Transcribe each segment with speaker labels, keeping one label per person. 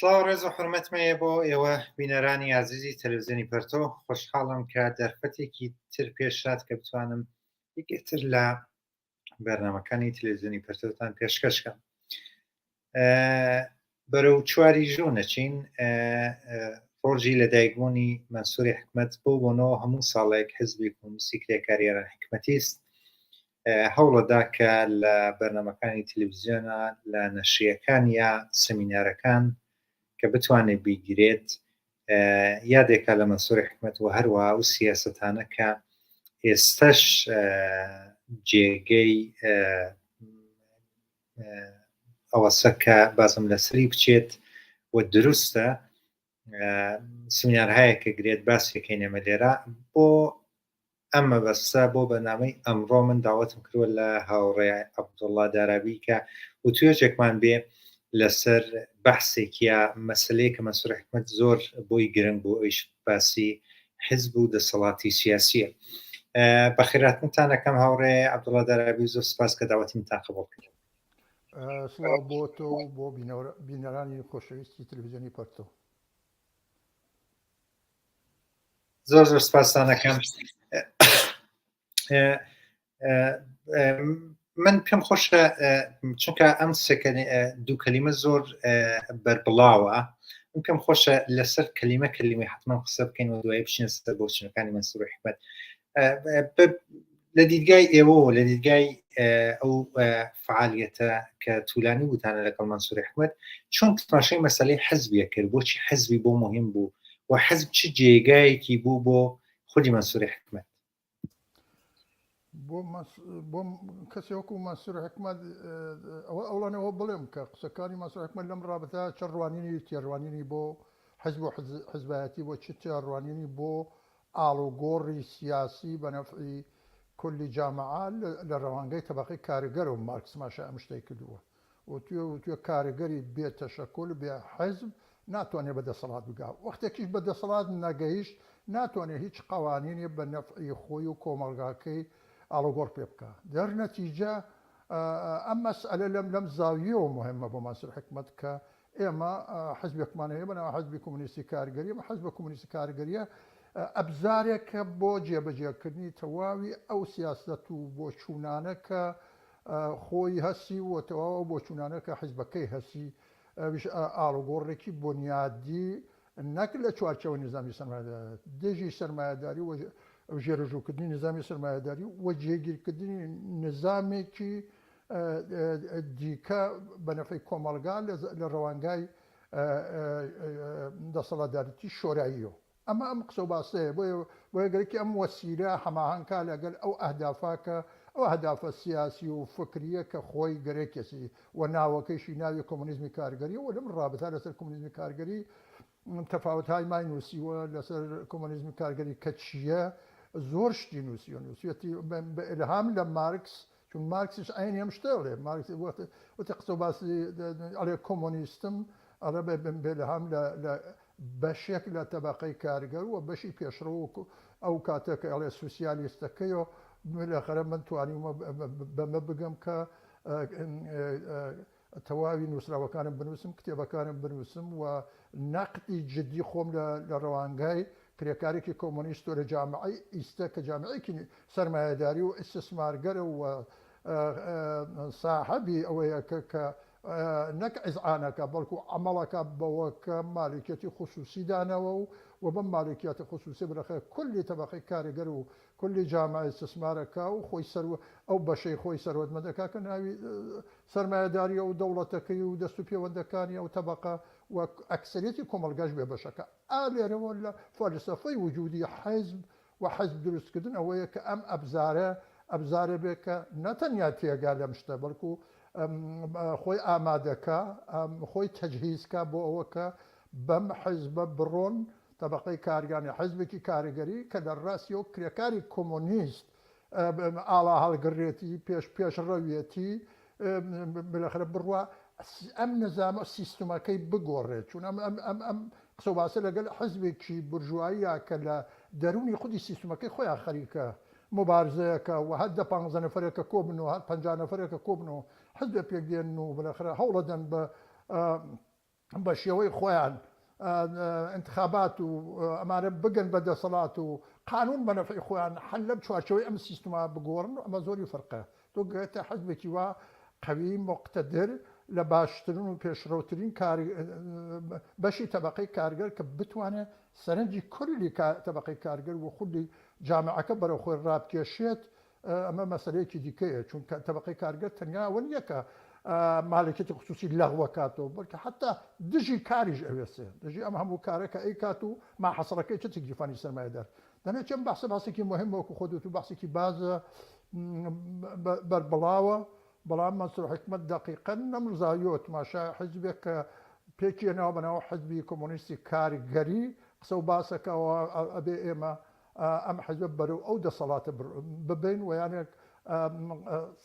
Speaker 1: سڵاو ڕێز و حرمەتم هەیە بۆ ئێوە بینەرانی ئازیزی تەلەڤزیۆنی پەرتۆ خۆشحاڵم کە دەرفەتێکی تر پێشات کە بتوانم یەکێتر لە بەرنمەکانی تەلەڤزیۆنی پەرتۆتان پێشکەش کەم بەرەو چواری ژوو نەچین ڕۆژی لەدایکبوونی مەنسوری حکمت بۆ بۆنەوە هەموو ساڵێک حزبی کۆمۆنیستی کرێکاری ئێران حکمەتیست هەوڵەدا کە لە بەرنامەکانی تەلەڤزیۆنە لە نەشریەکان یا سمینارەکان کە بتوانێت بیگرێت یادێکا لە مەنسوری حکمت و هەروە ئەو سیاسەتانە کە ئێستش جێگەی ئەوەسە کە بازم لەسەری بچێت و دروستە سمینارهایە کە گرێت باسیەکەین ئێمە لێرە بۆ ئەم مەبەستە بۆ بەرنامەی ئەمڕۆ من داوەتم کردووە لە هاوڕێ عەبدوڵڵا دارابی کە وتوێژێکمان بێ لەسەر بەحسێک یا مەسلەیە کە مەنسوور حکمەت زۆر بۆی گرنگ بوو ئەویش باسی حزب و دەسەڵاتی سیاسیە بەخێراتنتان ئەکەم هاوڕێ عەبدوڵڵا دارابی زۆر سپاس کە داوەتی منتان قبوڵ کرد.
Speaker 2: سڵاو بۆ تۆ و بۆ بینەرانی خۆشەویستی تەلەڤیزیۆنی پەرتۆ.
Speaker 1: زۆر زۆر سپاستان ئەکەم. من پێم خۆشە چونکە ئەم دوو کەلیمە زۆر بەربڵاوە من پێم خۆشە لەسەر کەلیمە کەلیمەی حتمما قسە بکەین و دوایی بچینە سەر بۆچونەکانی مەنسوور حکمەت لە دیدگای ئێوەوە لە دیدگای ئەو فعالیەتە کە تولانی بوتانە لەگەڵ مەنسوور حکمەت چۆن تماشای مەسلەی حزبیە کرد بۆچی حزبی بۆ مهم بوو و حزب چ جێگایەکی بوو بۆ خودی مەنسوور حکمەت
Speaker 2: بۆ کەسێ وەکو مەنسوور حکمەت ئەوە ئەوڵانەوە بڵێم کە قسەکانی مەنسوور حکمەت لەم ڕابتە چ ڕوانینی تێڕوانینی بۆ حزب و حزبایەتی بۆ چ تێڕوانینی بۆ ئاڵوگۆڕی سیاسی بە نەفعی کولی جامعە لە ڕەوانگەی تەبەقەی کارگەرەوە مارکس تماشای ئەم شتەی کردووە وتوێ وتوێ کارگەری بێ تەشەکول بێ حزب ناتوانێ بە دەسەڵات بگا وەختێکیش بە دەسەڵات نەگەیشت ناتوانێ هیچ قەوانینێ بە نەفعی خۆی و کۆمەڵگاکەی ئاڵوگۆڕ پێ بکا دەرنەتیجە ئەم مەسئەلە لەم لەم زاویەوە مهمە بۆ مەنسور حکمەت کە ئێمە حزبێکمان هەیە بە ناوی حزبی کۆمۆنیستی کارگەری، ئەم حزبە کۆمۆنیستی کارگەرییە ئەبزارێکە بۆ جێبەجێکردنی تەواوی ئەو سیاسەت و بۆچوونانە کە خۆی هەسی و تەواو ئەو بۆچوونانە کە حزبەکەی هەسی، ئەویش ئاڵوگۆڕێکی بونیادی نەک لە چوارچێوەی نیزامی سەرمایەداری، دژی سەرمایەداری و ژێرەژووکردنی نیزامی سەرمایەداری و جێگیرکردنی نیزامێکی دیکە بە نەفعی کۆمەڵگا لە ڕەوانگای دەسەڵاتدارێتی شۆراییەوە. ئەمە ئەم قسە و باسەیە بۆیە بۆیە گەرەکی ئەم وەسیلە هەماهەنگ کا لەگەل ئەو ئەهدافە کە ئەو ئەهدافە سیاسی و فکریە کە خۆی گەرەکیەتی و ناوەکەیشی ناوی کۆمۆنیزمی کارگەریە و لەم ڕابتە لەسەر کۆمۆنیزمی کارگەری تەفاوتهای مای نووسیوە لەسەر کۆمۆنیزمی کارگەری کە چییە زۆر شتی نووسیوە نووسیەتی بە ئیلهام لە مارکس چون مارکسیش عینی ئەم شتە ئەڵێ مارکس وتی قسە و باسی ئەڵێ کۆمۆنیستم ئەڵێ بە ئیلهام لە لە بەشێک لە تەبەقەی کارگەر و بەشی پێشڕەو و ئەو کاتە کە ئەڵێ سوسیالیستەکەیەوە بالاخرە من توانیومە بەمە بگەم کە تەواوی نووسراوەکانم بنووسم، کتێبەکانم بنووسم و نەقدی جدی خۆم لە لە ڕەوانگای کرێکارێکی کۆمۆنیست و لە جامعەی ئیستە کە جامعەیەکی سەرمایەداری و ئیستسمارگەرە و ساحەبی ئەوەیە کە کە نەک ئیزعانەکە بەڵکو عەمەڵەکە بەوە کە مالکیەتی خسوسی داناوە و و بەم مالکیەتی خسوسی بەرەخە کولی تەبەقەی کارگەر و کولی جامعە ئیستسمارەکە و خۆی سەر ئەو بەشەی خۆی سەروەتمەندەکە کە ناوی سەرمایەداریە و دەوڵەتەکەی و دەست و پێوەندەکانی ئەو تەبەقە و ئەکسەریەتی کۆمەڵگاش بێ بەشەکە. ئا لێرەوە لە فەلسەفەی وجودی حیزب و حیزب دروستکردن ئەوەیە کە ئەم ئەبزارە ئەبزارێ بێ کە نەتەنیا تێگا لەم شتە بەڵکو خۆی ئامادەکا خۆی تەجهیزکا بۆ ئەوە کە بەم حیزبە بڕۆن تەبەقەی کارگانی حیزبێکی کاریگەری کە لە ڕاستیەوە کرێکاری کۆمۆنیست ئاڵا هەڵگڕێتی پێش پێشڕەویەتی بالاخرە بڕوا ئەم نزامە سیستمەکەی بگۆڕێت چون ئەم ئەم ئەم ئەم قسە و باسە لەگەل حزبێکی بورژواییە کە لە دەروونی خودی سیستمەکەی خۆیان خەریکە موبارزەیەکە و هەر دە پانزە نەفەرێکە کۆبن و هەر 50 نەفەرێکە کۆبن و حزبێ پێک دێن و بالاخرە هەوڵەدەن بە. بە شێوەی خۆیان ئینتخابات و ئەمانە بگەن بە دەسەڵات و قانون بە نەفعی خۆیان حەل لەم چوارچێوەی ئەم سیستمە بگۆڕن ئەمە زۆری فەرقە تۆ گەیتە حزبێکی وا قەوی مقتدر لە باشترین و پێشڕەوترین کار بەشی تەبەقەی کارگەر کە بتوانێت سەرنجی کولی تەبەقەی کارگەر و خودی جامعەکە بەرەو خۆی ڕابکێشێت ئەمە مەسەلەیەکی دیکەیە، چونکە تەبەقەی کارگەر تەنیا ئەوە نییە کە مالکیەتی خسوسی لەغوە کاتەوە، بەڵکە حەتا دژی کاریش ئەوێسێ، دژی ئەم هەموو کارە کە ئەیکات و ماحەسڵەکەی چ گیرفانی سەرمایەدار. دەنێ ئەم بەحسە باسێکی موهیمە وەکو خۆت وتوو بەحسێکی بازە بەربڵاوە، بەڵام مەنسوور حیکمەت دەقیقەن نەمزاییەوە تماشای حیزبێک کە پێکهێناوە بەناو حیزبی کۆمۆنیستی کارگەری قسە و باسەکەوە ئەبێ ئێمە ئەم حزبە بەرەو ئەو دەسەڵاتە ببەین و یانێک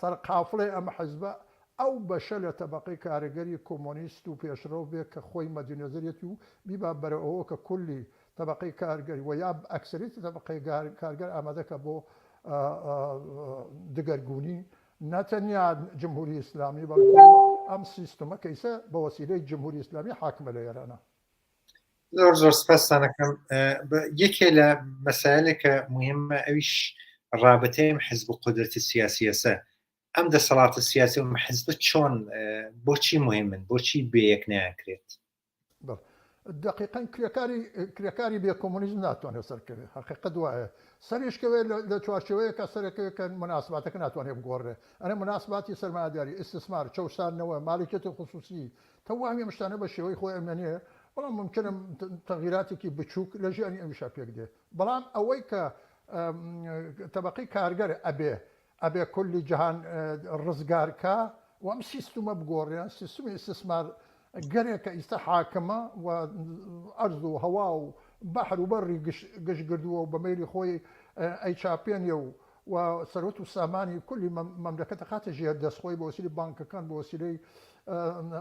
Speaker 2: سەرقافڵەی ئەم حزبە ئەو بەشە لە تەبەقەی کارگەری کۆمۆنیست و پێشڕەو بێ کە خۆی مەدینەزەرێتی و بیبا بەرەو ئەوە کە کولی تەبەقەی کارگەری و یا ئەکسەریەتی تەبەقەی کارگەر ئامادە کە بۆ دگەرگونی نەتەنیا جمهوری ئیسلامی بەڵکو ئەم سیستمە کە ئیسە بە وەسیلەی جمهوری ئیسلامی حاکمە لە ئێرانە.
Speaker 1: زۆر زۆر سپاستانەکەم. یەکێ لە مەسایلێک کە مهمە ئەویش ڕابطەی حزب و قودرەتی سیاسیەسە. ئەم دەسەڵاتە سیاسی و حزب چۆن بۆچی مهمن، بۆچی بێ یەک ناکرێت؟
Speaker 2: بەڵێ دەقیقەن کرێکاری کرێکاری بێ کۆمۆنیزم ناتوانێت سەرکەوێت حەقیقەت وایە سەریش کەوێت لە چوارچێوەیەکە سەرەکەوێت کە مناسباتەکە ناتوانێت بگۆڕێ ئەرێ مناسباتی سەرمایەداری ئیستثمار چەوساندنەوە مالکیەتی خصوصی تەواوی ئەم شتانە بە شێوەی خۆی ئەمێنێ بەڵام ممکنە تەغیراتێکی بچووک لە ژیانی ئەویشا پێک دێ بەڵام ئەوەی کە تەبەقەی کارگەر ئەبێ ئەبێ کولی جەهان ڕزگار کا و ئەم سیستمە بگۆڕێ، سیستمی ئیستسمار گەرێک کە ئیستا حاکمە و ئەرز و هەوا و بەحر و بەڕی گشت گردووە و بە مەیلی خۆی ئەیچاپێنێ و و سەروەت و سامانی کولی مەملەکەت ئەخاتە ژێر دەست خۆی بە وەسیلەی بانکەکان بە وەسیلەی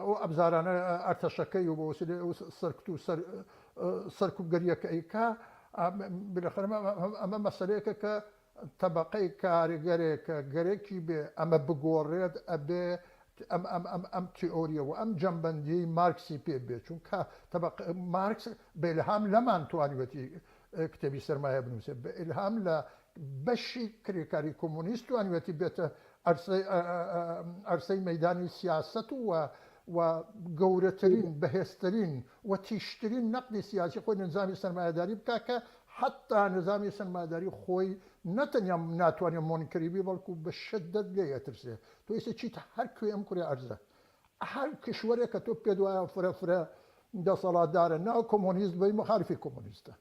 Speaker 2: ئەو ئەبزارانە ئەرتەشەکەی و بە وەسیلەی ئەو سەرکوت و سەر سەرکوتگەریە کە ئەیکا بالاخرە ئەمە مەسەلەیەکە کە تەبەقەی کارگەرێک کە گەرەکی بێ ئەمە بگۆڕێت ئەبێ ئەم ئەم ئەم ئەم تیئۆریە و ئەم جەمبەندیەی مارکسی پێ بێ چونکە تەبەق مارکس بە ئیلهام لەمان توانیوەتی کتێبی سەرمایە بنووسێ بە ئیلهام لە بەشی کرێکاری کۆمۆنیست توانیوەتی بێتە عەرسەی عەرسەی مەیدانی سیاسەت و و گەورەترین بەهێزترین و تیژترین نەقدی سیاسی خۆی لە نزامی سەرمایەداری بکا کە حەتتا نزامی سەرمایەداری خۆی نەتەنیا ناتوانێ مۆنکری بی بەڵکو بە شدەت لێی ئەترسێ. تۆ ئیستا چیتە هەر کوێ ئەم کورەی عەرزە هەر کشوەرێک کە تۆ پێت وایە فرە فرە دەسەڵاتدارە نا کۆمۆنیست بی مخالفی کۆمۆنیستە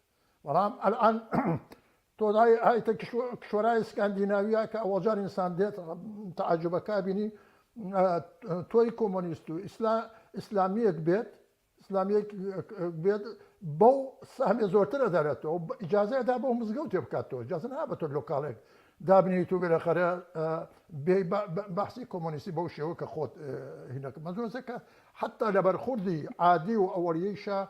Speaker 2: بەڵام ئەلئان تۆ هایتە کشوەرای سکاندیناویا کە ئەوەڵجار ئینسان دێت تەعجوبەکە بینی تۆی کۆمۆنیست و ئیسلامیەک بێت ئیسلامیەک بێت بەو سەهمێ زۆرتر ئەدارێتەوە ئیجازە ئەدا بەو مزگەوتێ بکاتەوە ئیجازە نا بە تۆ لۆکاڵێک دابنیت و بێلەخەرە بێ بەحسی کۆمۆنیستی بەو شێوە کە خۆت هینەکە مەزۆزە کە حتا لە بەرخوردی عادی و ئەوەڵیەیشا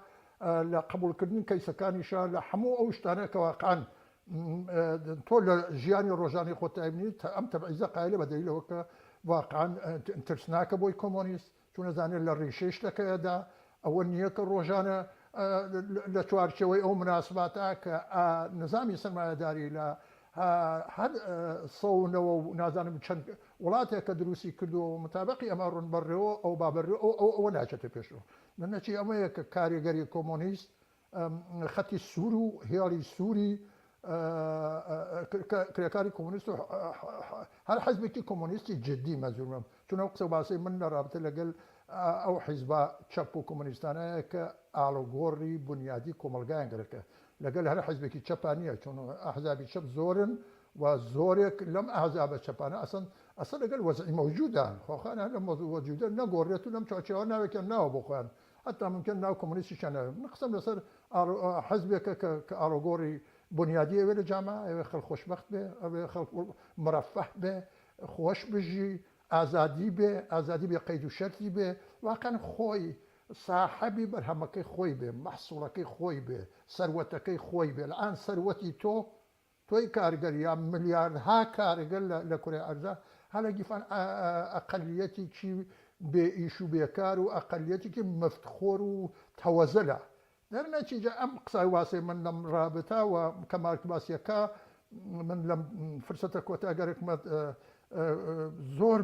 Speaker 2: لە قبوڵکردنی کەیسەکانیشا لە هەموو ئەو شتانە کە واقعا تۆ لە ژیانی ڕۆژانی خۆت ئەبینیت ئەم تەبعیزە قایلە بە دەلیلەوە کە واقعا ترسناکە بۆی کۆمۆنیست چون ئەزانێت لە ڕیشەی شتەکەدا ئەوە نییە کە ڕۆژانە لە چوارچێوەی ئەو مناسباتە کە نظامی سەرمایەداری لە هەر سەونەوە و نازانم چەند وڵاتێک کە دروستی کردووە و متابقی ئەمە ڕون بەڕێوە ئەو بابەڕێ ئەو ئەو ئەوە ناچێتە پێشەوە نەچی ئەمەیە کە کاریگەری کۆمۆنیست خەتی سوور و هێڵی سووری کرێکاری کۆمۆنیست و هەر حزبێکی کۆمۆنیستی جدی مەزورمم چون ئەو قسە باسی من لە رابطە لەگەل ئەو حیزبە چەپ و کۆمۆنیستانەیە کە ئاڵوگۆڕی بنیادی کۆمەڵگایان گەرەکە لەگەل هەر حیزبێکی چەپا نییە چون ئەحزابی چەپ زۆرن و زۆرێک لەم ئەحزابە چەپانە ئەسەن ئەسە لەگەل وەزعی مەوجودان خۆخان هەر لەم وەزعی نەگۆڕێت و لەم چوارچێوە ناوێکیان ناوە بۆ خۆیان حتا ممکن ناو کۆمۆنیستیشیان ناوێت من قسەم لەسەر حزبێکە کە ئاڵوگۆڕی بنیادی ئەوێ لە جامعە ئەوێ خەڵک خۆشبەخت بێ ئەوێ خەڵک مرەفەه بێ خۆش بژی ئازادی بێ ئازادی بێ قەید و شەرتی بێ واقعا خۆی ساحەبی بەرهەمەکەی خۆی بێ مەحسوڵەکەی خۆی بێ سەروەتەکەی خۆی بێ الان سەروەتی تۆ تۆی کارگەر یا ملیاردها کارگەر لە کورەی ئەرزا هەر لە گیفان ئەقەلیەتێکی بێ ئیش و بێکار و ئەقەلیەتێکی مفتخۆر و تەوەزەلە. دەرنەتیجە ئەم قسای واسەی من لەم ڕابتە و کە مارکس باسیەکە من لەم فرسەتە کۆتا گەرەکمە زۆر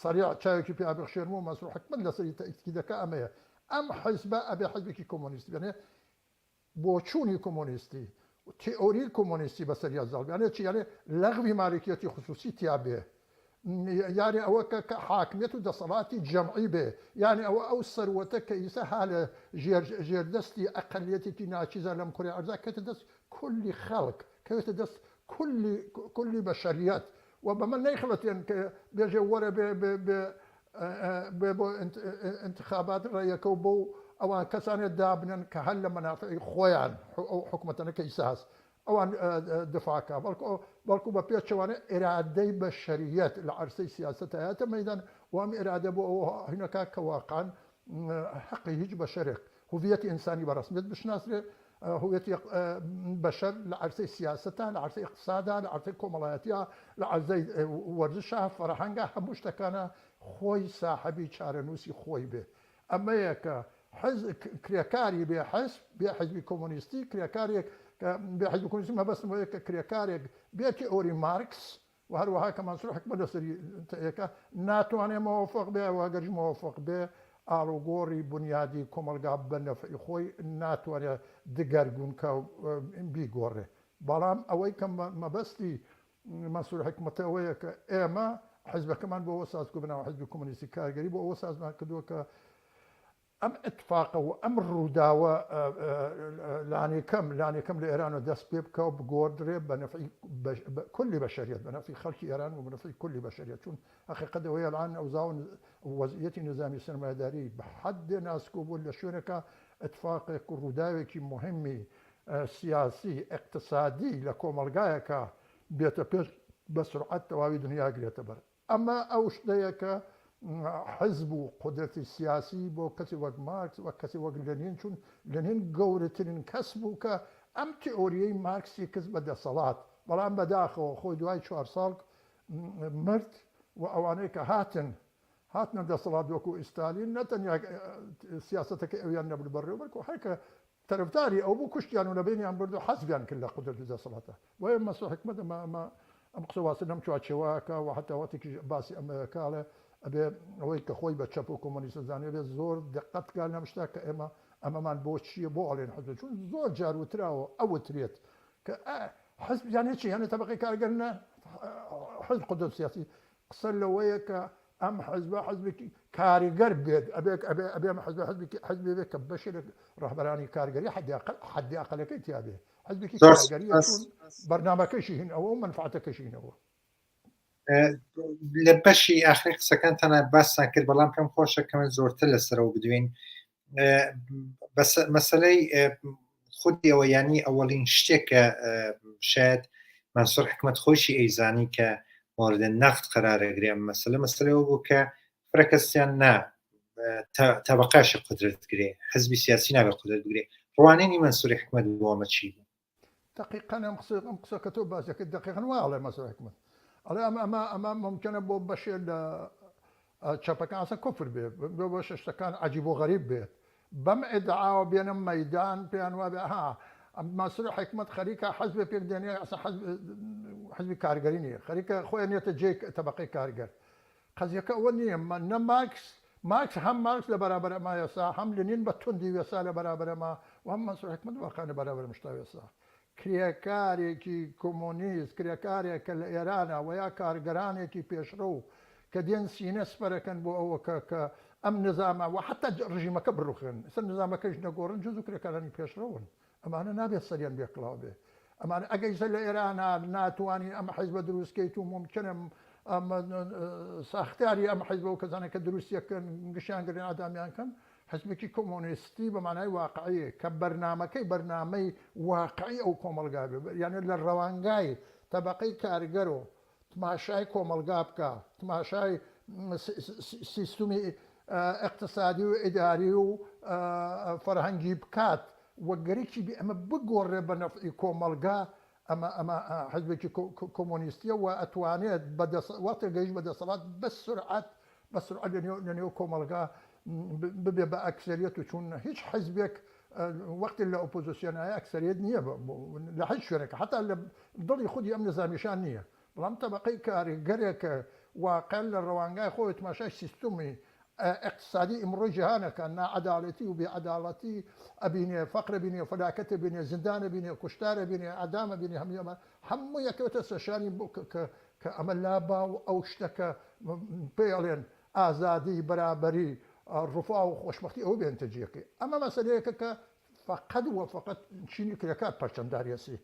Speaker 2: سەریع چاوێکی پیا بخشێنم و مەسرور حکمت لەسەری تەئکید دەکا ئەمەیە ئەم حیزبە ئەبێ حیزبێکی کۆمۆنیستی بێ بۆچوونی کۆمۆنیستی تئۆری کۆمۆنیستی بەسەریا زاڵ بێ یانێ چی یانێ لەغوی مالکیەتی خسوسی تیا بێ یانی ئەوە کە کە حاکمیەت و دەسەڵاتی جەمعی بێ یانی ئەوە ئەو سەروەتە کە ئیسە ها لە ژێر ژێر دەستی ئەقەلیەتێکی ناچیزا لەم کورەی عەرزا کەوێتە دەست کولی خەڵک کەوێتە دەست کولی کولی بەشەریەت و بەمە نەیخڵەتێن کە بێژێ وەرە بێ بێ بێ بێ بۆ ئینتخابات ڕێیەکە و بۆ ئەوان کەسانێ دابنن کە هەر لە مەنافعی خۆیان ئەو حکومەتەنە کە ئیسە هەس ئەوان دفاع کا بەڵکو بەڵکو بە پێچەوانە ئیرادەی بەشەریەت لە عەرسەی سیاسەتا هاتە مەیدان و ئەم ئیرادە بۆ ئەوە هینەکا کە واقعا حەقی هیچ بەشەرێک هویەتی ئینسانی بە ڕەسمیەت بشناسرێ هویەتی بەشەر لە عەرسەی سیاسەتا لە عەرسەی ئیقتسادا لە عەرسەی کۆمەڵایەتیا لە عەرزەی وەرزشا فەرهەنگا هەموو شتەکانە خۆی ساحەبی چارەنووسی خۆی بێ ئەمەیە کە حز کرێکاری بێ حزب، بێ حزبی کۆمۆنیستی، کرێکارێک کە بێ حزبی کۆمۆنیستی مەبەستم ئەوەیە کە کرێکارێک بێ تئۆری مارکس و هەروەها کە مەنسوور حیکمەت لەسەری تەئێکە ناتوانێ مەوەفەق بێ و ئەگەریش مەوەفەق بێ ئاڵوگۆڕی بونیادی کۆمەڵگا بە نەفعی خۆی ناتوانێ دگەرگوون کا و بیگۆڕێ. بەڵام ئەوەی کە مەبەستی مەنسوور حیکمەت ئەوەیە کە ئێمە حزبەکەمان بۆ ئەوە ساز کردووە بە ناو حزبی کۆمۆنیستی کارگەری بۆ ئەوە سازمان کردووە کە ئەم ئیتفاقە و ئەم ڕووداوە لانیکەم لانیکەم لە ئێرانەوە دەست پێ بکە و بگۆڕدرێ بە نەفعی کولی بەشەریەت بە نەفعی خەڵکی ئێران و بە نەفعی کولی بەشەریەت چون حەقیقەت ئەوەیە الان ئەوزا و وەزعیەتی نظامی سەرمایەداری بە حەدێ ناسکۆ بوو لە شوێنێکا ئیتفاقێک و ڕووداوێکی موهیمی سیاسی ئیقتسادی لە کۆمەڵگایەکا بێتە پێش بە سورعەت تەواوی دنیا گرێتە بەر. ئەمە ئەو شتەیە کە حزب و قودرەتی سیاسی بۆ کەسی وەک مارکس وەک کەسی وەک لنین چون لنین گەورەترین کەس بوو کە ئەم تئۆریەی مارکسی کرد بە دەسەڵات بەڵام بەداخەوە خۆی دوای چوار ساڵ مرد و ئەوانەی کە هاتن هاتنە دەسەڵات وەکو ئیستالین نەتەنیا سیاسەتەکەی ئەویان نەبرد بەڕێوە بەڵکو هەر کە تەرەفداری ئەو بوو کوشتیان و لەبەینیان برد و حەزفیان کرد لە قودرەت و دەسەڵاتە بۆیە مەسرور حیکمەت ئەمە ئەمە ئەم قسە واسە لەم چوارچێوە ئەکا و حەتا وەختێکیش باسی ئەمە ئەکا ئەڵێ ئەبێ ئەوەی کە خۆی بە چەپ و کۆمۆنیست ئەزانێ ئەبێ زۆر دقەت بکا لەم شتە کە ئێمە ئەمەمان بۆ چییە بۆ ئەڵێن حزب چون زۆر جار وتراوە ئەوترێت کە حزب یانێ چی یانێ تەبەقەی کارگەر نە حزب قودرەت سیاسی قسە لەوەیە کە ئەم حزبە حزبێکی کاریگەر بێت، ئەبێ ئەبێ ئەبێ ئەم حزبە حزبێکی حزبێ بێت کە بەشێ لە ڕەهبەرانی کارگەری حەدی ئەقل حەدی ئەقلەکەی تیا بێ، حزبێکی
Speaker 1: زۆر
Speaker 2: کارگەریە
Speaker 1: سپاس.
Speaker 2: چون بەرنامەکەشی هین ئەوە و مەنفعەتەکەشی هین ئەوە.
Speaker 1: لە بەشی ئاخری قسەکانتانە باستان کرد بەڵام پێم خۆشە کەمە زۆرتر لەسەرەوە بدوێین. مەسەلەی خودی ئەوە ینی ئەوەڵین شتێک کە شاید مەنسوور حکمت خۆشی ئەیزانی کە مورد نەقد قەرارەگرێ ئەم مەسەلە مەسەلەوە بوو کە فرە کەسیان نا تەبقاشی قدرت گرێ حزبی سیاسی نابێ قدرت بگرێ ڕوانینی مەنسووری حکمت بۆ ئەمە چی بوو؟
Speaker 2: دەقیقەن ئەم قسە ئەم قسە کە تۆ باسی کرد دەقیقەن وا ئەڵێ مەسرور حکمت ئەڵێ ئەمە ئەمە ئەمە ممکنە بۆ بەشێ لە چەپەکان ئەسڵەن کوفر بێ بۆ بەشە شتەکان عەجیب و غەریب بێت بەم ئیدعاوە بێنە مەیدان پێیان وابێ ها مەسرور حکمت خەریکە حەزبێ پێک دێنێ ئەسڵەن حەزب حزبی کارگەری نییە خەریکە خۆیان نێتە جێ تەبەقەی کارگەر قەزیەکە ئەوە نییە نە مارکس مارکس هەم مارکس لە بەرابەر ئەما وێسا هەم لنین بە توندی وێسا لە بەرابەر ئەما و هەم مەنسور حیکمەت واقعا لە بەرابەر ئەم شتە وێسا. کرێکارێکی کۆمۆنیست، کرێکارێک کە لە ئێرانە وە یا کارگەرانێکی پێشڕەو کە دێن سینە سپەرەکەن بۆ ئەوە کە کە ئەم نزامە و حەتا ڕژیمەکە بڕوخێنن ئێستا نزامەکەیش نەگۆڕن جزو کرێکارانی پێشڕەون ئەمانە نابێت سەریان بێ کڵاو بێ ئەمانە ئەگەر ئیستا لە ئێرانا ناتوانی ئەم حیزبە دروست کەیت و مومکنە ساختاری ئەم حیزبە و کەسانە کە دروستیەکەن گشیان گرن ئادامیان کەن حزبێکی کۆمۆنیستی بە مانای واقعی کە بەرنامەکەی بەرنامەی واقعی ئەو کۆمەڵگا بێ یانە لە ڕەوانگای تەبەقەی کارگەر و تماشای کۆمەڵگا بکا تماشای سیستمی ئیقتسادی و ئیداری و فەرهەنگی بکات و گەرەکی بێ ئەمە بگۆڕێ بە نەفعی کۆمەڵگا ئەمە ئەمە حزبێکی کۆمۆنیستیە و ئەتوانێت بە وەختێک گەیشت بە دەسەڵات بە سرعەت. بە سرعەت لە نێو کۆمەڵگا ببێ بە ئەکسەریەت و چون هیچ حزبێک وەختی لە ئۆپۆزیسیۆنایە ئەکسەریەت نییە لە هیچ شوێنێک حتا لە دڵی خودی ئەم نظامیشان نییە بەڵام تەبەقەی کارگەرێکە واقع لە ڕەوانگای خۆی تماشای سیستمی ئیقتسادی ئیمڕۆی جیهانەکە ناعەدالەتی و بێعەداڵەتی ئەبینێ، فەقر ئەبینێ، فەلاکەت ئەبینێ، زیندان ئەبینێ، کوشتار ئەبینێ، ئیعدام ئەبینێ، هەمووی ئەمە هەمووی ئەکەوێتە سەرشانی کە کە ئەمە لابا و ئەو شتە کە پێی ئەڵێن ئازادی، بەرابەری، ڕفا و خۆشبەختی ئەوە بێنتە جێگەی. ئەمە مەسەلەیەکە کە فەقەت و فەقەت چینی کرێکار پەرچەمداریەسی.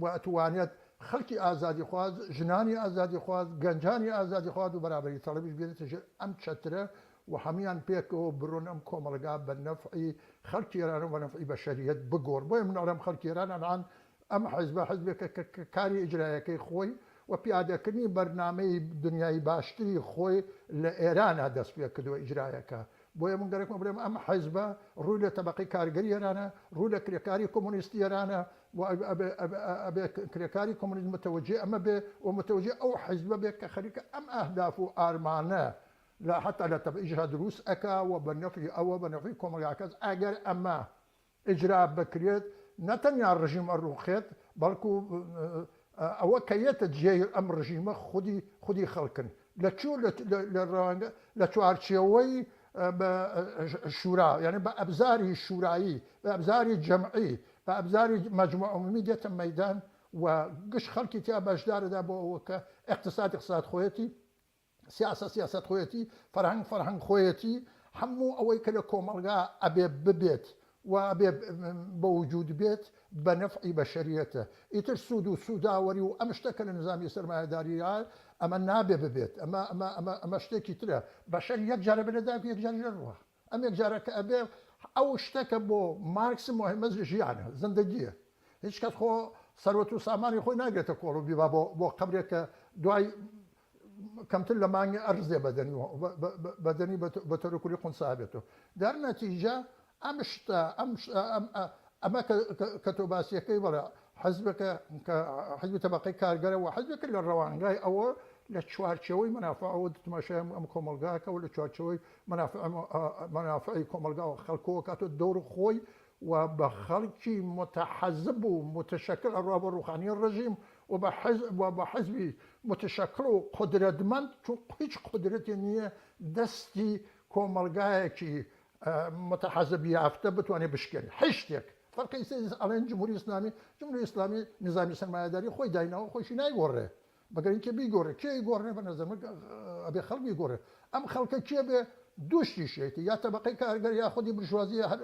Speaker 2: و ئەتوانێت خەڵکی ئازادیخواز، ژنانی ئازادیخواز، گەنجانی ئازادیخواز و بەرابەری تەڵەبیش بێنێتە ژێر ئەم چەترە و هەموویان پێکەوە برۆن ئەم کۆمەڵگا بە نەفعی خەڵکی ئێران و بە نەفعی بەشەریەت بگۆڕ. بۆیە من ئەڵێم خەڵکی ئێران ئەلان ئەم حیزبە حیزبێکە کە کاری ئیجرایەکەی خۆی و پیادەکردنی بەرنامەی دنیای باشتری خۆی لە ئێرانا دەست پێکردووە ئیجرایەکە بۆیە من گەرەکمە بڵێم ئەم حیزبە ڕووی لە تەبەقەی کارگەری ئێرانە، ڕوو لە کرێکاری کۆمۆنیستی ئێرانە و ئەبێ کرێکاری کۆمۆنیست متەوەجێ ئەمە بێ و متەوەجێ ئەو حیزبە بێ کە خەریکە ئەم ئەهداف و ئارمانە لە حەتا لە تەبعیشا دروست ئەکا و بە نەفعی ئەوە بە نەفعی کۆمەڵگاکەس ئەگەر ئەمە ئیجرا بکرێت نە تەنیا ڕژیم ئەڕوخێت بەڵکو ئەوە کە یەتە جێی ئەم ڕژیمە خودی خودی خەڵکن لە چوو لە ڕەوانگە لە چوارچێوەی شورا یعنی بە ئەبزاری شورایی بە ئەبزاری جەمعی بە ئەبزاری مەجموع عمومی دێتە مەیدان و گشت خەڵکی تیا بەشدارەدا بۆ ئەوە کە اقتصاد اقتصاد خۆیەتی سیاسەت سیاسەت خۆیەتی، فەرهەنگ فەرهەنگ خۆیەتی، هەموو ئەوەی کە لە کۆمەڵگا ئەبێ ببێت و ئەبێ بە وجود بێت بە نەفعی بەشەریەتە. ئیتر سوود و سووداوەری و ئەم شتە کە لە نزامی سەرمایەدارییا ئەمە نابێ ببێت، ئەمە ئەمە ئەمە ئەمە شتێکی ترە. بەشەر یەک جار ئەبێ لە دایک و یەک جاریش ئەڕوا. ئەم یەک جارە کە ئەبێ ئەو شتە کە بۆ مارکس موهیمە ژیانە، زندگییە. هیچ کەس خۆ سەروەت و سامانی خۆی ناگرێتە کۆڵ و بیبا بۆ بۆ قەبرێک کە دوای کەمتر لە مانگی ئەرزێ بەدەنی بەدەنی بە تەرکولی قونسا بێتەوە دەر نەتیجە ئەم شتە ئەم ئەمە کە تۆ باسیەکەی بەڵێ حزبەکە کە حزبی تەبقەی کارگەرە و حزبێکە لە ڕەوانگای ئەوە لە چوارچەوەی مەنافعەوە تماشای ئەم کۆمەلگاکە و لە چوارچەوەی مەنافعی کۆمەلگا و خەڵکەوە کاتۆ دەور خۆی و بە خەڵکی متحزب و متشکل ئەڕوا بۆ ڕووخانی ڕژیم و بە حزب و بە حزبی متشکل و قودرەتمەند چون هیچ قودرەتێ نییە دەستی کۆمەڵگایەکی متحزب یافتە بتوانێ بشکێنێ هیچ شتێک فەرقی ئەڵێن جمهوری ئیسلامی جمهوری ئیسلامی نظامی سەرمایەداری خۆی دایناوە خۆشی نایگۆڕێ مەگەر اینکە بیگۆڕێ کێ ئەیگۆڕێ بە نەزەر من ئەبێ خەڵک بیگۆڕێ ئەم خەڵکە کێ بێ دوو شتیشێتی یا تەبەقەی کارگەر یا خودی برژوازی هەر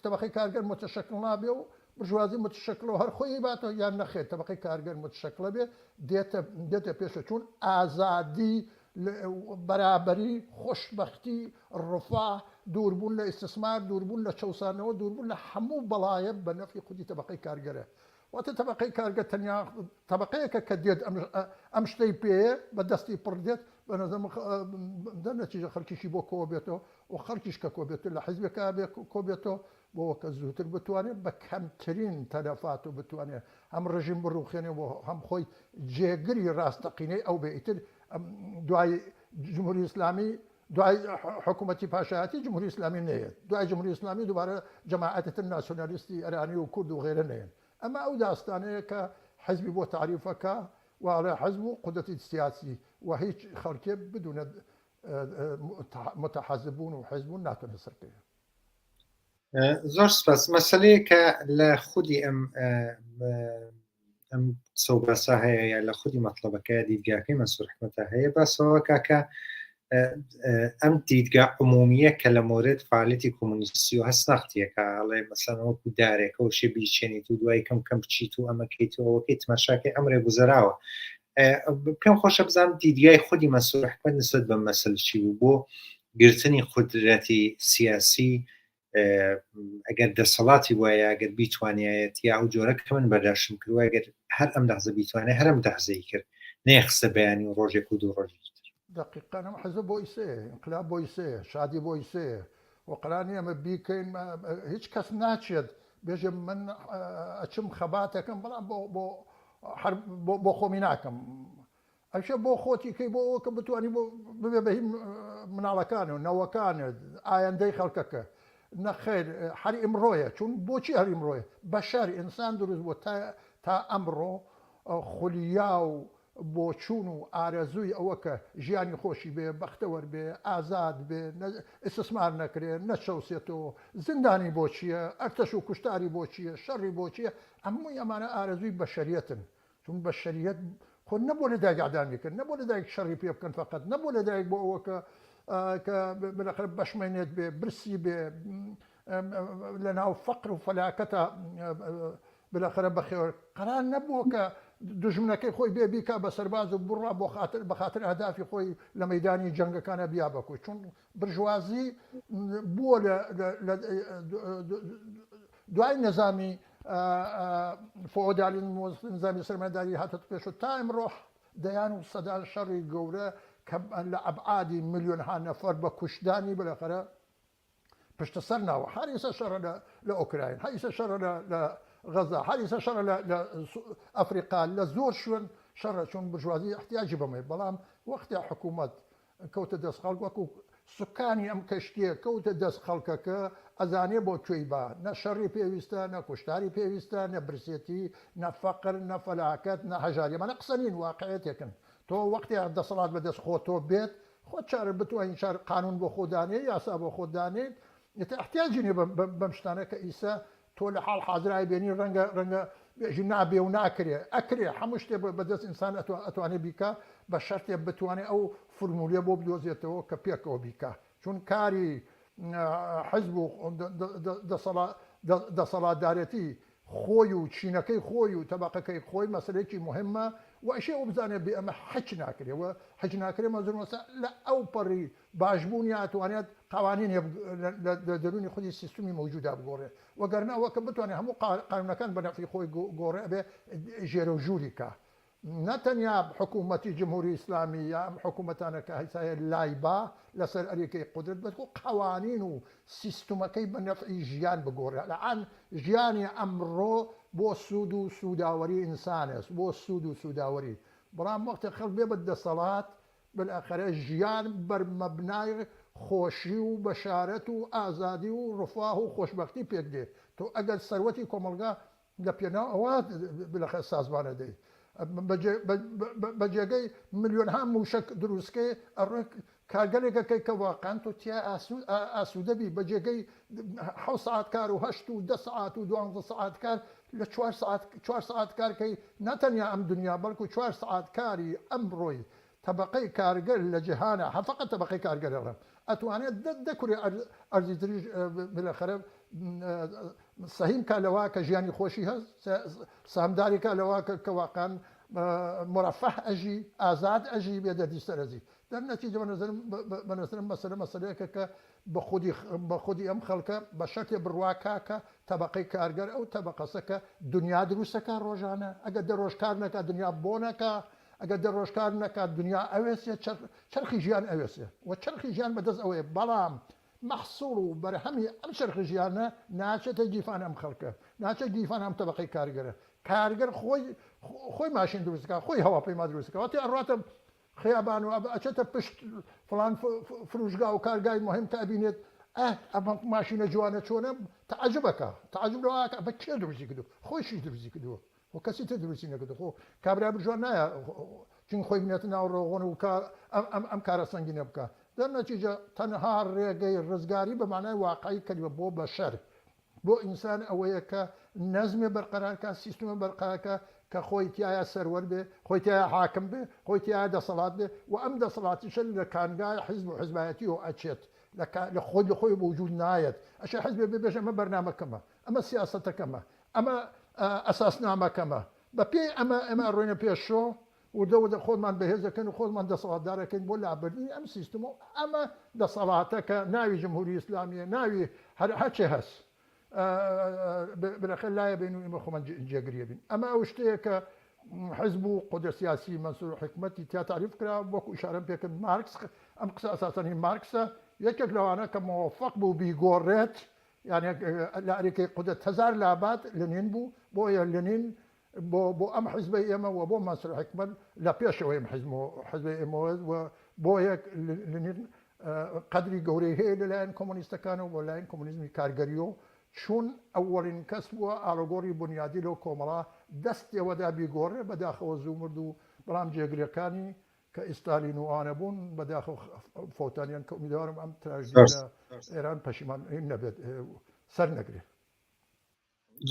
Speaker 2: تەبەقەی کارگەر متشکل نابێ و برژوازی متشکل و هەر خۆی باتەوە یان نەخێر تەبەقەی کارگەر متشکلە بێ دێتە دێتە پێشە چون ئازادی بەرابەری خۆشبەختی ڕفا دووربوون لە ئیستسمار دووربوون لە چەوسانەوە دووربوون لە هەموو بەڵایە بە نەفی خودی تەبەقەی کارگەرە واتە تەبەقەی کارگەر تەنیا تەبەقەیەکە کە دێت ئەم شتەی پێیە بە دەستی پڕ دێت بە نەزەر دەرنەتیجە خەڵکیشی بۆ کۆ بێتەوە و خەڵکیش کە کۆ بێتەوە لە حیزبێکا بێ کۆ بێتەوە بۆ کە زووتر بتوانێت بە کەمترین تەلەفات و بتوانێت هەم ڕژیم بڕوخێنێ و هەم خۆی جێگری ڕاستەقینەی ئەو بێ ئیتر دوای جمهوری ئیسلامی دوای حکوومەتی پاشایەتی جمهوری ئیسلامی نەیەت دوای جمهوری ئیسلامی دووبارە جەماعەتی تر ناسیۆنالیستی ئێرانی و کورد و غێرە نەیەن ئەمە ئەو داستانەیە کە حزبی بۆ تاریفەکە و ئەڵێ حزب و قودرەتی سیاسی و هیچ خەڵکێ بدونە متحزب بوون و حزب بوون ناتوانێت سەرکەوێت.
Speaker 1: زۆر سپاس مەسلەیە کە لە خودی ئەم ئەم قسە و باسە هەیە یا لە خودی مەطلبەکە دیدگاکەی مەنسوور حکمەتە هەیە باسەوە کاکە ئەم دیدگا عمومیە کە لە مورد فعالەتی کۆمۆنیستی و هەست نەختیەکە ئەڵێ مەسەن وەکو دارێکە و شێ بیچێنیت و دوای کەم کەم بچیت و ئەمەکەیت و ئەوەکەی تماشاکەی ئەمرێ گوزەراوە پێم خۆشە بزانم دیدگای خودی مەنسوور حکمەت نسبەت بە مەسەل چی بوو بۆ گرتنی قودرەتی سیاسی ئەگەر دەسەڵاتی وایە ئەگەر بیتوانایەت یا ئەو جۆرە کە من بەرداشتم کردوە ئەگەر هەر ئەم لەحزە بیتوانێت هەرم دەحزەی کرد نەیخستە بەیانی و ڕۆژێک و دوو ڕۆژی تر.
Speaker 2: دەقیقەن ئەم حزبە بۆی سێیە، ئینقلاب بۆی سێیە، شادی بۆی سێیە و قەرار نییە ئەمە بیکەین هیچ کەس ناچێت بێژێ من ئەچم خەباتەکەم بەڵام بۆ بۆ هەر بۆ خۆمی ناکەم. ئەشێ بۆ خۆتی کەی بۆ ئەوە کە بتوانی بۆ ببێ بە هی مناڵەکان و نەوەکانت ئایندەی خەڵکەکە نەخێر هەر ئیمڕۆیە چون بۆچی هەر ئیمڕۆیە بەشەر ئینسان دروست بووە تا تا ئەمڕۆ خولیا و بۆچوون و ئارەزووی ئەوە کە ژیانی خۆشی بێ بەختەوەر بێ ئازاد بێ ئیسسمار نەکرێ نەچەوسێتەوە زیندانی بۆ چییە ئەرتەش و کوشتاری بۆ چییە شەڕی بۆ چییە هەمووی ئەمانە ئارەزووی بەشەریەتن چون بەشەریەت خۆ نە بۆ لەدایک ئەعدامی کرد نە بۆ لەدایک شەڕی پێ بکەن فقط نە بۆ لەدایک بۆ ئەوە کە کە بالاخرە بەشمەینێت بێ برسی بێ لە ناو فەقر و فەلاکەتە بالاخرە بەخێوە قەرار نەبووە کە دژمنەکەی خۆی بێ بیکا بە سەرباز و بڕا بۆ خاطر بە خاطر ئەهدافی خۆی لە مەدانی جەنگەکانە بیا بەکوی چون برژوازی بووە لە دوای نەزامی فۆدالیزم و نظامی سەرمایەداری هاتە پێش و تا ئمڕۆ دەیان و سەدان شەڕی گەورە کە لە ئەبعادی ملیۆنها نەفەر بە کوشتدانی بالاخرە پشتە سەر ناوە هەر ئیسە شەڕە لە ئۆکراین هەر ئیسە شەڕە لە غەزا هەر ئیسە شەڕە لە ئەفریقا لە زۆر شوێن شەڕە چون برژوازی احتیاجی بەمەیە بەڵام وەختێ حکوومەت کەوتە دەست خەڵک وەکو سوکانی ئەم کەشتیە کەوتە دەست خەڵکەکە ئەزانێ بۆ کوێی با نە شەڕی پێویستە نە کوشتاری پێویستە نە برسێتی نە فەقر نە فەلاکەت نە هەژاری ئەمانە قسە نین واقعیەتێکن تۆ وەختێ دەسەڵات بەدەست خۆتۆ بێت خۆت چارە بتوانین چار قانون بۆ خۆ دانێ یاسا بۆ خۆت دانێیت ئیتر احتیاجی نیە بەم شتانە کە ئیسە تۆ لە حاڵ حازرای بێنی ڕەنگە ڕەنگە بێژی نابێ و ناکرێ ئەکرێ هەموو شتێ بەدەست ئینسان ئەتوانێ بیکا بە شەرتێ بتوانێ ئەو فرمولیە بۆ بدۆزێتەوە کە پێکەوە بیکا چون کاری حزب و دەسەڵاتدارێتی خۆی و چینەکەی خۆی و تەبەقەکەی خۆی مەسەلەیەکی موهیمە و ئەشێ ئەو بزانێ بێ ئەمە حچ ناکرێ و حچ ناکرێ مەنزور مەسە لە ئەو پەڕی باشبوونی ئەتوانێت قوانین لە دەروونی خودی سیستمی مەوجودا بگۆڕێ وەگەرنا ئەوە کە بتوانێت هەموو قانونەکان بە نەفعی خۆی گۆڕێ ئەبێ ژێرە و ژووری کا نە تەنیا حکوومەتی جمهوری ئیسلامی یا ئەم حکوومەتانە کە هەیسایە لای با لەسەر ئەریکەی قودرەت بەلکو قەوانین و سیستمەکەی بە نەفعی ژیان بگۆڕێ الان ژیانی ئەمڕۆ بۆ سوود و سووداوەری ئینسانەس بۆ سوود و سووداوەری بەڵام وەختێ خەڵک بێ بە دەسەڵات بالاخرە ژیان بەر مەبنای خۆشی و بەشارەت و ئازادی و ڕفاه و خۆشبەختی پێک دێ تۆ ئەگەر سەروەتی کۆمەڵگا لە پێناو ئەوە بلەخە سازمانە دەی بە جێگەی ملیۆنها موشک دروستکەی ئەڕۆی کارگەلێکەکەی کە واقعا تۆ تیا ئاسوودە بی بە جێگەی حەوت سەعات کار و هەشت و دە سەعات و دوانزە سەعات کار لە چوار سەعات چوار سەعات کارکەی نەتەنیا ئەم دنیا بەڵکو چوار سەعات کاری ئەمڕۆی تەبەقەی کارگەر لە جیهانا هەر فەقەت تەبەقەی کارگەر ئەڵێم ئەتوانێت دە دە کورەی ئەرزی تریش بالاخرە سەهیم کا لەوە کە ژیانی خۆشی هەست سامداری کا لەوە کە واقعا مرەفەه ئەژی ئازاد ئەژی بێ دەردی سەر ئەژی دەر نەتیجە بە نەزەرم بە نەزەرم مەسەلە مەسەلەیەکە کە بە خودی بە خودی ئەم خەڵکە بە شەرتێ بڕوا کا کە تەبەقەی کارگەر ئەو تەبەقەسە کە دنیا دروستەکە ڕۆژانە ئەگەر دە ڕۆژ کار نەکا دنیا بۆ نەکا ئەگەر دە ڕۆژ کار نەکات دنیا ئەوێسێ چەرخی ژیان ئەوێسێ و چەرخی ژیان بەدەست ئەوەیە بەڵام مەحسوڵ و بەرهەمی ئەم چەرخی ژیانە ناچێتە گیرفان ئەم خەڵکە ناچێت گیرفان ئەم تەبەقەی کارگەرە کارگەر خۆی خۆی ماشین دروستکە خۆی هەواپەیما دروستکە واتێ ئەڕاتە خیابان و ئەچێتە پشت فلان فروشگا و کارگای مهم کە ئەبینێت ئە ئەمە ماشینە جوانە چۆنە تعجبەکە تعجب لەوە بە کێ دروستی کردو خۆشی دروستی کردووە خۆ کەسی تر دروستی نەکردو خۆ کابرای برژوا نایە چون خۆی بنێتە ناو ڕۆغۆن و ئەم ئەم کارە سەنگینە بکە دەر نەتیجە تەنها ڕێگەی ڕزگاری بە مانای واقعی کەلیمە بۆ بەشەر بۆ ئینسان ئەوەیە کە نەزمێ بەرقەرارکە سیستمە بەرقەرارکە کە خۆی تایە سەروەر بێ خۆی تایە حاکم بێ خۆی تایە دەسەڵات بێ و ئەم دەسەڵاتیشە لە کانگای حیزب و حزبایەتی و ئەچێت لە خۆی لە خۆی بوجود نایەت ئەشێ حزبێ بێژە ئەمە بەرنامەکەمە ئەمە سیاسەتەکەمە ئەمە ئەساسنامەکەمە، بە پێی ئەمە ئێمە ئەڕۆینە پێشۆ، وردە وردە خۆمان بەهێز دەکەین و خۆمان دەسەڵاتدار ئەکەین بۆ لابردنی ئەم سیستم و ئەمە دەسەڵاتە کە ناوی جمهوری ئیسلامیە، ناوی هەر هەرچێ هەس بالاخرە لایە بین و ئێمە خۆمان جێگریە بین. ئەمە ئەو شتەیە کە حزب و قودرە سیاسی مەنسور حکمەتی تیا تعریف کرا، وەکو ئیشارەم پێکرد مارکس ئەم قسە ئەساسەن هی مارکسە، یەکێک لەوانە کە مۆفەق بوو بیگۆڕێت یانی لە ئەریکەی قودرەت هەزار لابات لنین بوو، بۆیە لنین. بۆ بۆ ئەم حیزبەی ئێمە و بۆ مەنسوور حیکمەت لە پێشەوەی ئەم حیزب حیزبەی ئێمەوە و بۆ یەک لنین قەدری گەورەی هەیە لەلایەن کۆمۆنیستەکانەوە بۆ لایەن کۆمۆنیزمی کارگەری و چون ئەوەڵین کەس بووە ئاڵۆگۆڕی بونیادی لەو کۆمەڵە دەست تێوەدا بیگۆڕێ بەداخەوە زوو مرد و بەڵام جێگرەکانی کە ئیستالین و ئەوانە بوون بەداخەوە فەوتانیان کە ئومیدەوارم ئەم تراژدیە لە ئێران پەشیمان نەبێت سەر نەگرێ.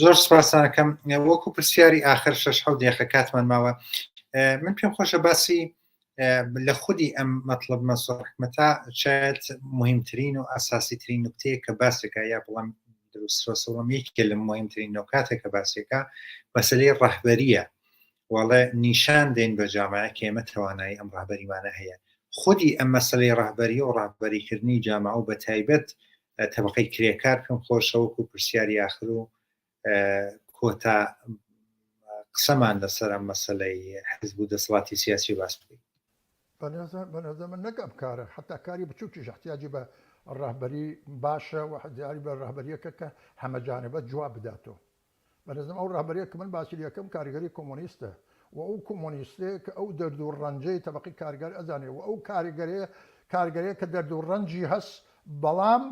Speaker 1: زۆر سپاسانەکەم وەکو پرسیاری ئاخر شش حەوت دقیقە کاتمان ماوە من پێم خۆشە باسی لە خودی ئەم مەطلب مەسۆ حکمەتا شاید مهمترین و ئەساسی ترین نکتەیە کە باسێکە یا بڵام دروستڕسەڵم یەکێ لە مهمترین نۆکاتێک کە باسێکە مەسلەی ڕەهبەریە وەڵێ نیشان دەین بە جامعە کە ئێمە توانایی ئەم ڕەهبەریمانە هەیە خودی ئەم مەسلەی ڕەهبەری و ڕەهبەریکردنی جامعە و بە تایبەت تەبقەی کرێکار پێم خۆشە وەکو پرسیاری ئاخر و کۆتا قسەمان لەسەر ئەم مەسەلەی حزب و دەسەڵاتی سیاسی باس بکەین.
Speaker 2: بەنەزەر من نەک ئەم کارە حتا کاری بچووکیش احتیاجی بە ڕەهبەری باشە و احتیاجی بە ڕەهبەریەکە کە هەمەجانبە جواب بداتەوە. بەنەزەرم ئەو ڕەهبەریە کە من باسی لێکەم کاریگەری کۆمۆنیستە و ئەو کۆمۆنیستەیە کە ئەو دەرد و ڕەنجەی تەبەقی کارگەر ئەزانێ و ئەو کاریگەرەیە کارگەرەیە کە دەرد و ڕەنجی هەس بەڵام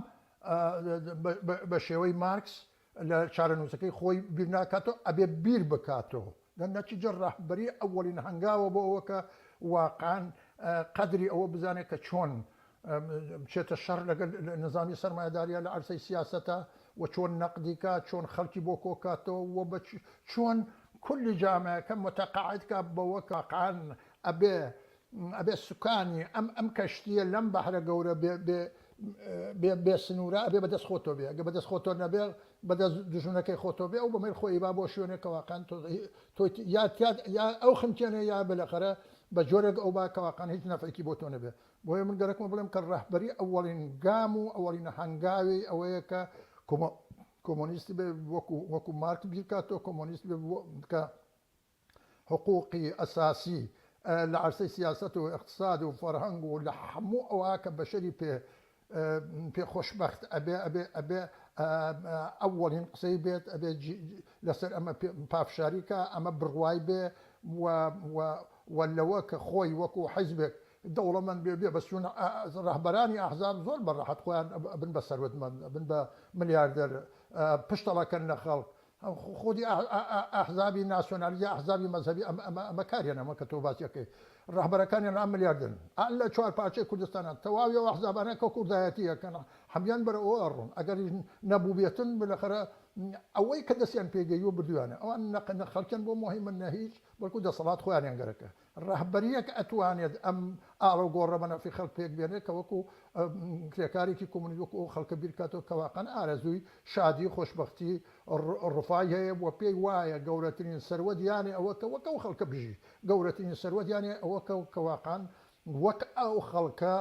Speaker 2: بە شێوەی مارکس لە چارەنووسەکەی خۆی بیر ناکاتەوە ئەبێ بیر بکاتەوە لە نەتیجە ڕەهبەری ئەوەڵین هەنگاوە بۆ ئەوە کە واقعا قەدری ئەوە بزانێت کە چۆن بچێتە شەڕ لەگەل نزامی سەرمایەداریە لە عەرسەی سیاسەتا و چۆن نەقدی کا چۆن خەڵکی بۆ کۆکاتەوە و بە چۆن کولی جامعەکە متەقاعد کا بەوە کە واقعا ئەبێ ئەبێ سوکانی ئەم ئەم کەشتیە لەم بەحرە گەورە بێ بێ بێ بێ سنوورە ئەبێ بەدەست خۆتۆ بێ ئەگە بەدەست خۆتۆ نەبێ بەدەست دوژمنەکەی خۆتۆ بێ ئەو بەمەیل خۆی با بۆ شوێنێک کە واقعا تۆ تۆ یا یا ئەو خنکێنێ یا بلەخەرە بە جۆرێک ئەو با کە واقعا هیچ نەفعێکی بۆ تۆ نەبێ بۆیە من گەرەکمە بڵێم کە ڕەهبەری ئەوەڵین گام و ئەوەڵین هەنگاوی ئەوەیە کە کۆمۆنیستی بێ وەکو وەکو مارکس بیرکاتەوە کۆمۆنیست بێ کە حقوقی ئەساسی لە عەرسەی سیاسەت و ئیقتساد و فەرهەنگ و لە هەموو ئەوە کە بەشەری پێ پێ خۆشبەخت ئەبێ ئەبێ ئەبێ ئەوەڵین قسەی بێت ئەبێ لەسەر ئەمە پافشاری کە ئەمە بڕوای بێ و و لەوە کە خۆی وەکو حیزبێک دەوڵەمەند بێ بێ بەس چون ڕەهبەرانی ئەحزاب زۆر بە ڕەحەت خۆیان ئەبن بە سەروەتمەند ئەبن بە ملیاردەر پشتەڵەکەن لە خەڵک خودی ئەحزابی ناسیۆنالیزم ئەحزابی مەزهەبی ئەمە ئەمە ئەمە کاریان ئەمە کە تۆ باسی ئەکەی ڕەهبەرەکانیان ئەم ملیاردن ئە لە چوار پارچەی کوردستانان تەواوی ئەو ئەحزابانە کە کوردایەتی ئەکەن هەموان بەرەو ئەوە ئەڕۆن ئەگەریش نەبووبێتن بالاخرە ئەوەی کە دەستیان پێگەیوە بردویانە ئەوان نە خەڵکیان بۆ مهمە نە هیچ بەڵکو دەسەڵات خۆیانیان گەرەکە ڕەهبەرییەک ئەتوانێت ئەم ئاڵوگۆڕە بە نەفی خەڵک پێک بێنێت کە وەکو کرێکارێکی کۆمۆنیست وەکو ئەو خەڵکە بیر بکاتەوە کە واقعەن ئارەزووی شادی خۆشبەختی ڕفای هەیە و پێی وایە گەورەترین سەروەت یانێ ئەوە کە وەک ئەو خەڵکە بژی گەورەترین سەروەت یانێ ئەوە کە کە واقعەن وەک ئەو خەڵکە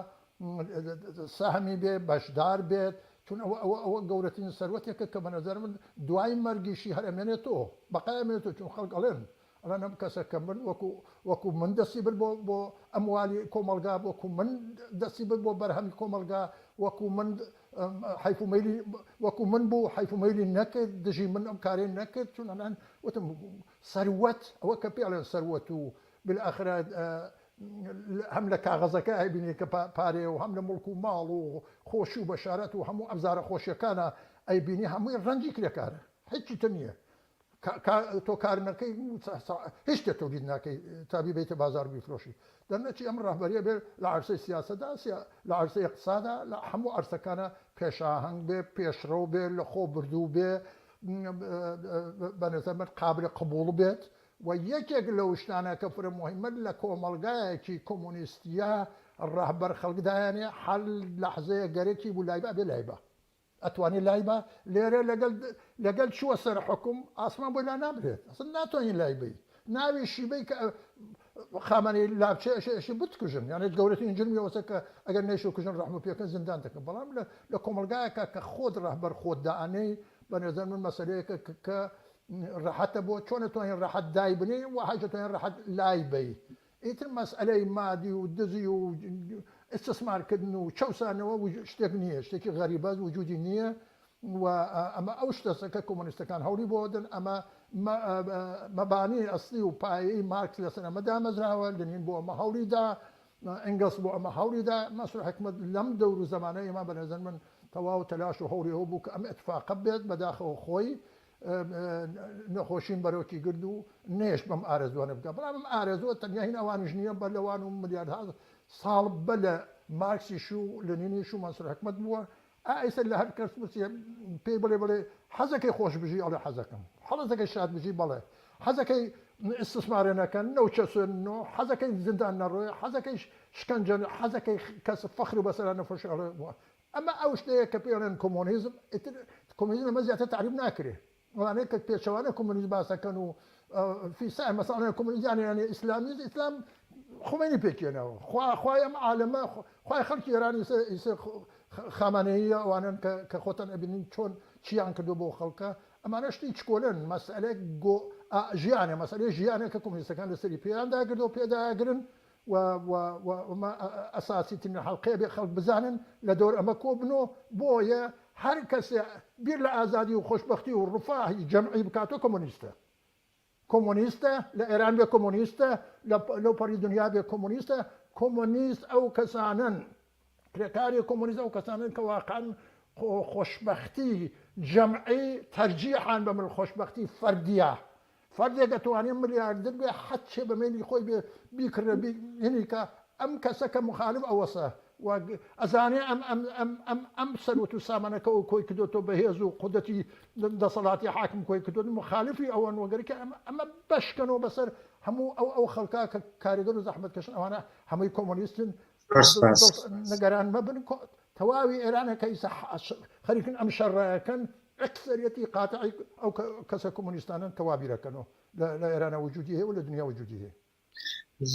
Speaker 2: سەهمی بێ بەشدار بێت چون ئەوە ئەوە ئەوە گەورەترین سەروەتێکە کە بە نەزەر من دوای مەرگیشی هەر ئەمێنێتەوە بەقای ئەمێنێتەوە چون خەڵک ئەڵێن ئەڵێن ئەم کەسە کە مرد وەکو وەکو من دەستی برد بۆ بۆ ئەموالی کۆمەڵگا وەکو من دەستی برد بۆ بەرهەمی کۆمەڵگا وەکو من حەیف و مەیلی وەکو من بوو حەیف و مەیلی نەکرد دژی من ئەم کارەی نەکرد چون ئەلان وتم سەروەت ئەوە کە پێ ئەڵێن سەروەت و بالآخرە هەم لە کاغەزەکە ئەیبینی کە پارەیە و هەم لە موڵک و ماڵ و خۆشی و بەشارەت و هەموو ئەبزارە خۆشیەکانە ئەیبینی هەمووی ڕەنجی کرێکارە هیچی تر نییە تۆ کار نەکەی هیچ شتێک تەولید ناکەی تا بیبەیتە بازاڕ بیفرۆشی دەرنەچی ئەم ڕەهبەریە بێ لە عەرسەی سیاسەدا لە عەرسەی ئیقتسادا لە هەموو عەرسەکانە پێشاهەنگ بێ پێشڕەو بێ لە خۆ بردوو بێ بە نظر من قابل قبوڵ بێت و یەکێک لەو شتانە کە فرە مهمە لە کۆمەڵگایەکی کۆمۆنیستیە ڕەهبەر خەڵک دایانێ هەر لەحزەیە گەرەکی بوو لایبا بێ لایبا ئەتوانی لای با لێرە لەگەل لەگەل چووە سەر حوکم ئاسمان بۆی لا نابرێت ئەسڵ ناتوانین لای بی ناوی شیبەی کە خامەنەی لابچێ ئەشێ ئەشێ بتکوژن یانێ گەورەترین جرمی ئەوەسە کە ئەگەر نەیشو کوژن ڕەحم و پێکەن زیندان دەکەن بەڵام لە لە کۆمەڵگایەکە کە خۆت ڕەهبەر خۆت دائەنێی بە نەزەر من مەسەلەیەکە کە ڕەحەتە بۆ چۆن ئەتوانین ڕەحەت دای بنێی و هەیش ئەتوانین ڕەحەت لای بەی ئیتر مەسئەلەی مادی و دزی و ئیستسمارکردن و چەوسانەوە شتێک نییە، شتێکی غەریبە، وجودی نییە و ئەمە ئەو شتەسە کە کۆمۆنیستەکان هەوڵی بۆ دەن، ئەمە مەبانی ئەسلی و پایەی مارکس لەسەر ئەمە دامەزراوە، لنین بۆ ئەمە هەوڵی دا، ئەنگڵس بۆ ئەمە هەوڵی دا، مەنسوور حیکمەت لەم دەور و زەمانە ئێمە بە نەزەر من تەواو تەلاش و هەوڵی ئەوە بوو کە ئەم ئیتفاقە بێت، بەداخەوە خۆی نەخۆشین بەرۆکی گرد و نەیەشت بەم ئارەزووانە بگا، بەڵام ئەم ئارەزووە تەنیا هین ئەوانیش نییە، بەر لەوان و ملیاردها ساڵ بەر لە مارکسیش و لنینیش و مەنسوور حیکمەت بووە، ئا ئیسە لە هەر کەس پرسی پێی بڵێ بڵێ حەزەکەی خۆش بژی ئەڵێ حەزەکەم حەزەکەی شاد بژی بەڵێ حەزەکەی ئیستسمارێ نەکەن نەوچەسێنن و حەزەکەی زیندان نەڕۆێ حەزەکەی شکەنجە حەزەکەی کەس فەخر بەسەرا نەفرۆشێ ئەڵێ ئەمە ئەو شتەیە کە پێی ئەڵێن کۆمۆنیزم ئیتر کۆمۆنیزم لەمە زیاتر تەعریب ناکرێ ئەوانەی کە پێچەوانە کۆمۆنیزم باس ئەکەن و فی سائر مەسەڵەن ئەڵێن کۆمۆنیزم یانی یانی ئیسلامیز ئیسلام خومەینی پێکهێناوە خوا خوای ئەم عالەمە خوای خەڵکی ئێران ئیسە ئیسە خامانەیی ئەوانەن کە کە خۆتان ئەبینین چۆن چیان کردو بۆ خەڵکە ئەمانە شتی چکۆلەن مەسئلە گۆ ژیانە مەسئلەی ژیانە کە کۆمۆنیستەکان لەسەری پێیان داگردەوە پێداگرن و و و ئەمە ئەساسی ترین حەڵقەیە بێ خەڵک بزانن لە دەور ئەمە کۆ بنۆ بۆیە هەر کەسێ بیر لە ئازادی و خۆشبەختی و ڕفاهی جەمعی بکاتەوە کۆمۆنیستە کۆمۆنیستە لە ئێران بێ کۆمۆنیستە لەو پەڕی دنیا بێ کۆمۆنیستە کۆمۆنیست ئەو کەسانەن کرێکاری کۆمۆنیست ئەو کەسانەن کە واقعا خۆشبەختی جەمعی تەرجیحان بە من خۆشبەختی فەردیە فەردێک ئەتوانێ ملیاردر بێ حەچێ بە مەیلی خۆی بێ بیکڕێ هینی کە ئەم کەسە کە مخالف ئەوەسە و ئەزانێ ئەم ئەم ئەم ئەم ئەم سەروەت و سامانە کە ئەو کۆی کردۆتەوە بە هێز و قودەتی دەسەڵاتی حاکم کۆی کردۆت مخالفی ئەوەن وەگەرکە ئەم ئەمە بەشکەنەوە بەسەر هەموو ئەو ئەو خەڵکا کە کاریگەر و زەحمەتکەشن ئەوانە هەمووی کۆمۆنیستن نگەران مەبن تەواوی ئێرانە کە ئیسا خەریکن ئەم شەڕەکەن ئەکسەریەتی قاتعی ئەو کەسە کۆمۆنیستانەن کە وا بیرەکەنەوە لە ئێرانە وجودی هەیە و لە دنیا وجودی هەیە.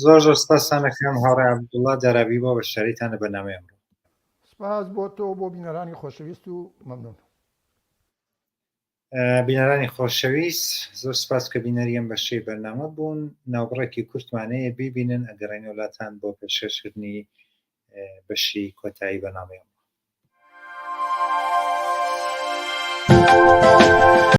Speaker 1: زۆر زۆر سپاستان ئەکەم هاوڕێ عەبدوڵڵا دارابی بۆ بەشداریتان لە بەرنامەی ئەمڕۆ.
Speaker 2: سپاس بۆ تۆ و بۆ بینەرانی خۆشەویست و مەمنون.
Speaker 1: بینەرانی خۆشەویست زۆر سپاس کە بینەری ئەم بەشەی بەرنامە بوون ناوبڕێکی کورتمان هەیە بیبینن ئەگەڕێینەوە لاتان بۆ پێشکەشکردنی بەشی کۆتایی بەرنامەی ئەمڕۆ.